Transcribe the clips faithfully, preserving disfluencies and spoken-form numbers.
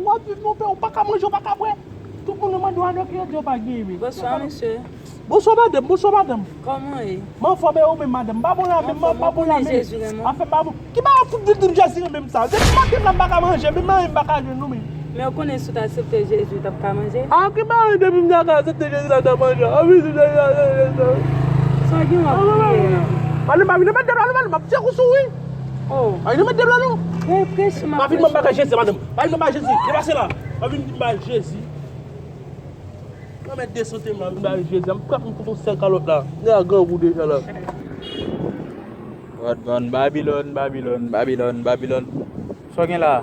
W ap viv, monpè, ou pa ka manje, ou pa ka bwè. Tout moun nan mande w alò ki rete, ou pa gen, wi. Bonswa, mesye. Bonswa, madanm. Bonswa, madanm. Kòman w ye? M anfòm, e ou menm, madanm? M pa bon la menm, m pa bon la menm. Afè m pa bon. Ki bagay fout vin di m Jezi renmen m sa? Depi maten la, m pa ka manje, menm manje m pa ka jwenn, non, men. Men ou konnen si w ta aksepte Jezi, w t ap ka manje? A, ki bagay depi m ta ka aksepte Jezi la, m t ap manje? A, wi, si w ta ka aksepte sa. Sa gen w ap kriye a? Madanm, pa vin nan met dèm la, non, madanm, m ap tire kou sou ou, wi. Oh. Pa vin nan met dèm la, non. Preche m ap preche. Pa vin nan met bagay Jezi, madanm. Pa vin nan bagay Jezi. Depase la. Pa vin di m bagay Jezi. Mwen mèt desante m la, vin bay Jezi. M pran m kote yon sèl kalòt la. Nèg la grangou deja la. Radvan, Babilòn, Babilòn, Babilòn, Babilòn. Sa w gen la?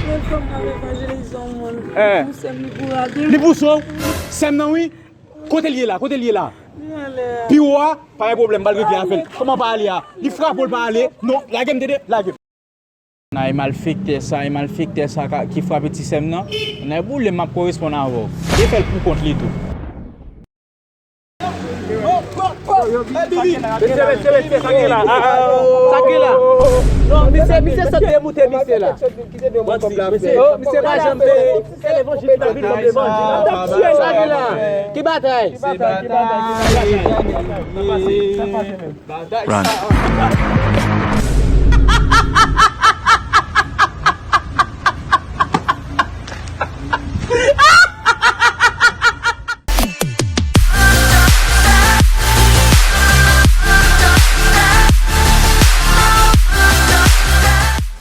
Yon fanm nan evanjelize yon moun. Eh. Pou sè m li pou rate. Li pou sè w? Sè m nan wi. Kote l ye la? Kote l ye la? Li anlè a. Pi wo a, pa gen pwoblèm, m pral regle afè l. Kòman pa ale a? Li frape w, l pa ale. Non, lage m, tande, lage m. Ay malfektè sa, ay malfektè sa ka, ki frape ti sè m nan. Nan boule m ap koresponn avè w. Li fè l pou kont li tou. Mesye, mesye, mesye, sa gen la? A, a, sa gen la? Non, misye, misye sot demoute misye la. Oh, misye pa janm veye. Se levanjil, la Bib, levanjil. Sa gen la? Ki batay? Run.